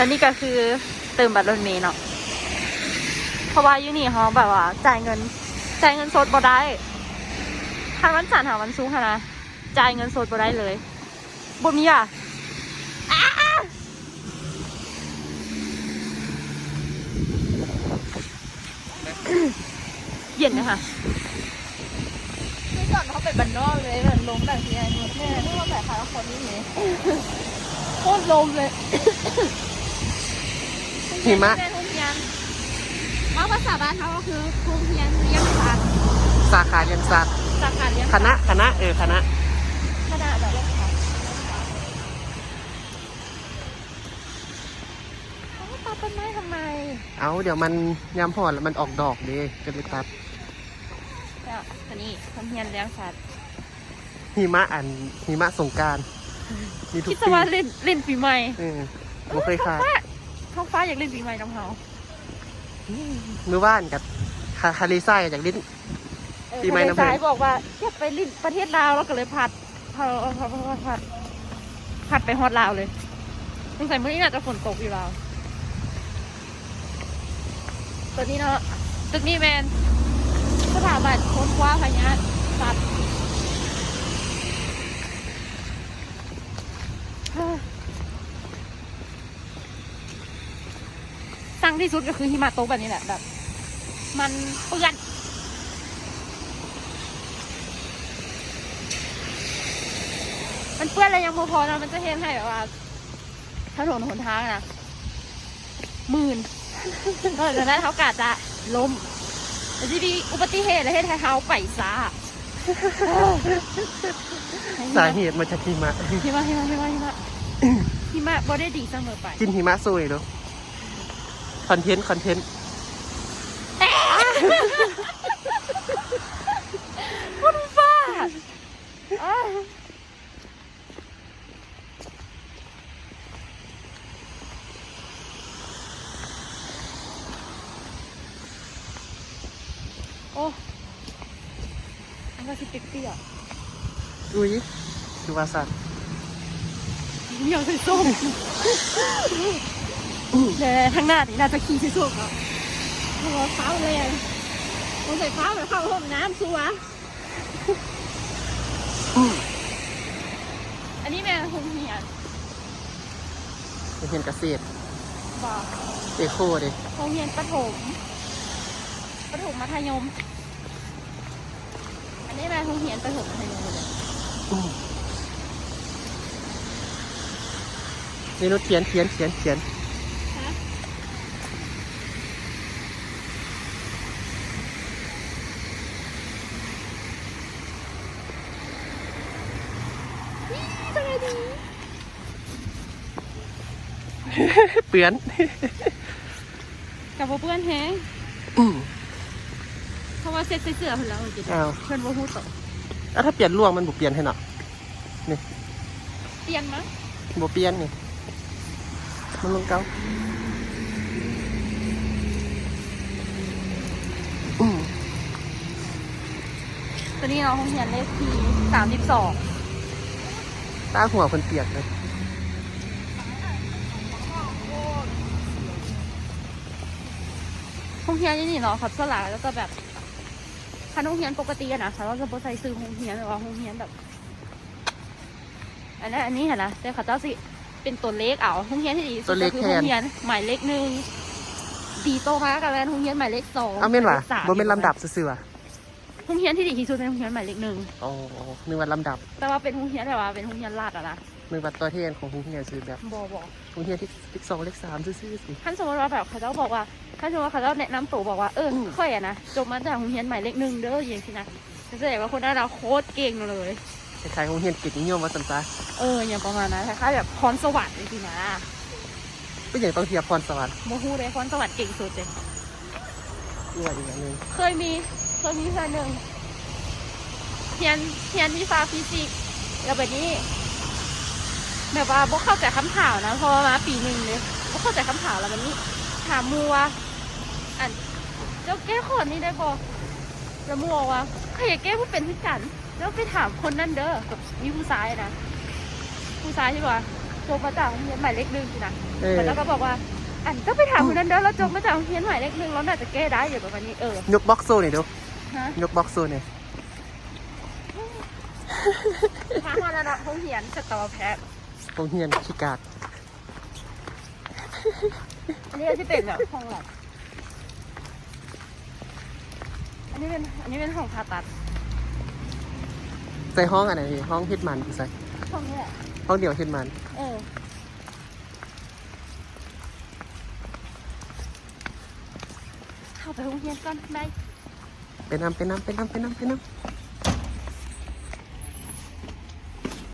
ຕອນນີ້ກໍຄືເຕີມບັດລົດເມເນາະ ເພາະວ່າຢູ່ນີ້ເຮົາແບບວ່າຈ່າຍເງິນ ຈ່າຍເງິນສົດບໍ່ໄດ້ ຄັນວັນຈັນຫາວັນສຸກຫັ້ນນະ ຈ່າຍເງິນສົດບໍ່ໄດ້ເລີຍ ບໍ່ມີຫວາ. ເຢັນນະຄະ ຄືຕອນເຮົາໄປບ້ານນອກເລີຍ ແບບລົມແບບນີ້ ແມ່ນ ເຮົາໄປຄາລາຄອນນີ້ເລີຍ ໂຄດລົມເລີຍ ຫິມະ ໂຮງຮຽນ ເວົ້າພາສາບ້ານເຮົາກໍຄືໂຮງຮຽນລ້ຽງສັດ ສາຂາລ້ຽງສັດ ສາຂາລ້ຽງສັດ ຄະນະ ຄະນະ ເອີ ຄະນະ ຄະນະແບບ ເອົາ ຕັດຕົ້ນໄມ້ທຳໄມ? ເອົາ ດຽວມັນຍາມຮ້ອນແລ້ວມັນອອກດອກເດ້ ກໍເລີຍຕັດ. ແລ້ວອັນນີ້ໂຮງຮຽນລ້ຽງສັດ ຫິມະ ອັນ ຫິມະສົງການ ມີທຸກປີ ຄິດຊະວ່າຫຼິ້ນ ຫຼິ້ນປີໃໝ່ ເອີ ບໍ່ເຄີຍຂາດ ທ້ອງຟ້າ ທ້ອງຟ້າຢາກຫຼິ້ນປີໃໝ່ນຳເຮົາ ມື້ວານກໍ ທະ ທະເລຊາຍກໍຢາກຫຼິ້ນ ເອີ ປີໃໝ່ນຳເພິ່ນ ທະເລຊາຍບອກວ່າຢາກໄປຫຼິ້ນປະເທດລາວ ລາວກໍເລີຍພັດ ພັດ ພັດ ພັດໄປຮອດລາວເລີຍ ສົງໄສມື້ນີ້ໜ້າຈະຝົນຕົກຢູ່ລາວ. ຕົວນີ້ເນາະ ຕຶກນີ້ແມ່ນສະຖາບັນຄົ້ນຄວ້າພະຍາດສັດ. ຊັງທີ່ສຸດກໍຄືຫິມະຕົກແບບນີ້ແຫຼະ ແບບມັນເປື້ອນ ມັນເປື້ອນແລ້ວຍັງບໍ່ພໍເນາະ ມັນຈະເຮັດໃຫ້ແບບວ່າຖະໜົນຫົນທາງນະມື່ນ ເອີ ແລ້ວເຮົາກໍອາດຈະລົ້ມ ແລ້ວຊິມີອຸບັດຕິເຫດ ແລະເຮັດໃຫ້ເຮົາໄປຊ້າ. ສາເຫດມາຈາກຫິມະ ຫິມະ ຫິມະ ຫິມະ ຫິມະ ຫິມະບໍ່ໄດ້ດີສະເໝີໄປ ກິນຫິມະໂຊຍເນາະ ຄອນເທັນ ຄອນເທັນ What the fuck? ໂອ້ ອັນກໍຊິເປກໆ ອຸ້ຍ ຄືວ່າຊັ້ນ ຍັງໃສ່ສົ້ມ ແລະທາງໜ້ານີ້ໜ້າຈະຂີ່ໃສ່ສົ້ມເນາະ ເພາະວ່າຟ້າວແລ່ນ ສົງໄສຟ້າວໄປເຂົ້າຫ້ອງນ້ຳຊັ້ວ. ອັນນີ້ແມ່ນໂຮງຮຽນ ໂຮງຮຽນກະເສດ ບໍ່ ເອໂຄເດ້ ໂຮງຮຽນປະຖົມ ປະຖົມມັດທະຍົມ ອັນນີ້ແມ່ນໂຮງຮຽນປະຖົມມັດທະຍົມເລີຍ. ນີ້ນຸດຂຽນ ຂຽນ ຂຽນ ຂຽນ ຮະ? ນີ້ ສະບາຍດີ ເປື້ອນ ກໍບໍ່ເປື້ອນແຮງ ອື ເພາະວ່າເຊັດໃສ່ເສື້ອເພິ່ນແລ້ວ ເພິ່ນບໍ່ຮູ້ໂຕ. ອາ ຖ້າປ່ຽນລ່ວງມັນບໍ່ປ່ຽນໃຫ້ເນາະ ນີ້ ປ່ຽນມາ ບໍ່ປ່ຽນນີ້ ມັນລົງເກົ່າ ອື ຕົວນີ້ເນາະ ໂຮງຮຽນເລກທີສາມສິບສອງ ຕາຫົວເພິ່ນປຽກເລີຍ. ໂຮງຮຽນຢູ່ນີ້ເນາະ ເຂົາສ່ວນຫຼາຍເຂົາເຈົ້າແບບ ຄັນໂຮງຮຽນປົກກະຕິຫັ້ນນະ ເຂົາເຈົ້າຈະບໍ່ໃສ່ຊື່ໂຮງຮຽນ ຫຼືວ່າໂຮງຮຽນແບບ ອັນນັ້ນອັນນີ້ຫັ້ນນະ ແຕ່ເຂົາເຈົ້າຊິເປັນຕົວເລກເອົາ. ໂຮງຮຽນທີ່ດີທີ່ສຸດກໍຄືໂຮງຮຽນໝາຍເລກໜຶ່ງ ດີໂຕມາກໍແມ່ນໂຮງຮຽນໝາຍເລກສອງ. ອ້າວ ແມ່ນຫວາ? ໝາຍເລກສາມ ບໍ່ແມ່ນລຳດັບຊື່ໆຫວາ? ໂຮງຮຽນທີ່ດີທີ່ສຸດແມ່ນໂຮງຮຽນໝາຍເລກໜຶ່ງ. ອໍ ນຶກວ່າລຳດັບ ແຕ່ວ່າເປັນໂຮງຮຽນແບບວ່າເປັນໂຮງຮຽນລັດຫັ້ນນະ. ນຶກວ່າຕົວແທນຂອງໂຮງຮຽນຊື່ແບບ ບໍ່ ບໍ່ ໂຮງຮຽນທີ່ ເລກສອງ ເລກສາມຊື່ໆ. ຄັນສົມມຸດວ່າແບບເຂົາເຈົ້າບອກວ່າ ຄັນສົມມຸດວ່າເຂົາເຈົ້າແນະນຳໂຕ ບອກວ່າ ເອີ ອືມ ຂ້ອຍຫັ້ນນະ ຈົບມາຈາກໂຮງຮຽນໝາຍເລກໜຶ່ງເດີ ຈັ່ງຊີ້ນະ ກໍສະແດງວ່າຄົນນັ້ນນະໂຄດເກັ່ງເລີຍ. ຄ້າຍໆໂຮງຮຽນກຽດນິຍົມວ່າຊັ້ນຊະ. ເອີ ຫຍັງປະມານນັ້ນ ຄ້າຍໆແບບພອນສະຫວັນຈັ່ງຊີ້ນະ. ເປັນຫຍັງຕ້ອງທຽບພອນສະຫວັນ? ບໍ່ຮູ້ເດ້ ພອນສະຫວັນເກັ່ງສຸດເດ້. ອວດອີກອັນໜຶ່ງ ເຄີຍມີ ເຄີຍມີເທື່ອໜຶ່ງ ຮຽນ ຮຽນວິຊາຟີຊິກ ແລ້ວບາດນີ້ແບບວ່າບໍ່ເຂົ້າໃຈຄຳຖາມນະ ເພາະວ່າມາປີໜຶ່ງເດ້ ບໍ່ເຂົ້າໃຈຄຳຖາມ ແລ້ວບາດນີ້ຖາມໝູ່ວ່າ ອັນ ເຈົ້າແກ້ຂໍ້ນີ້ໄດ້ບໍ່? ແລ້ວໝູ່ບອກວ່າ ຂ້ອຍກໍແກ້ບໍ່ເປັນຄືກັນ ເຈົ້າໄປຖາມຄົນນັ້ນເດີ. ແບບມີຜູ້ຊາຍນະ ຜູ້ຊາຍທີ່ວ່າ ຈົບມາຈາກໂຮງຮຽນໝາຍເລກໜຶ່ງຊີ້ນະ ເອີ ແລ້ວກໍບອກວ່າ ອັນ ເຈົ້າໄປຖາມຜູ້ນັ້ນເດີ້ ລາວຈົບມາຈາກໂຮງຮຽນໝາຍເລກໜຶ່ງ ລາວໜ້າຈະແກ້ໄດ້ ແບບວ່ານີ້ ເອີ ຍົກບັອກໂຊນີ້ດູ ຮະ ຍົກບັອກໂຊນີ້ ມາຮອດແລ້ວເນາະ ໂຮງຮຽນສັດຕະວະແພດ ໂຮງຮຽນຂີ້ກາກ ອັນນີ້ກໍຊິເປັນແບບຫ້ອງແລັບ ອັນນີ້ເປັນ ອັນນີ້ເປັນຫ້ອງຜ່າຕັດ ໃສ່ຫ້ອງອັນໃດ ຫ້ອງເຮັດໝັນຢູ່ໃສ? ຫ້ອງນີ້ແຫຼະ ຫ້ອງດຽວເຮັດໝັນ ເອີ ເຂົ້າໄປໂຮງຮຽນກ່ອນ ບາຍ ໄປນຳ ໄປນຳ ໄປນຳ ໄປນຳ ໄປນຳ.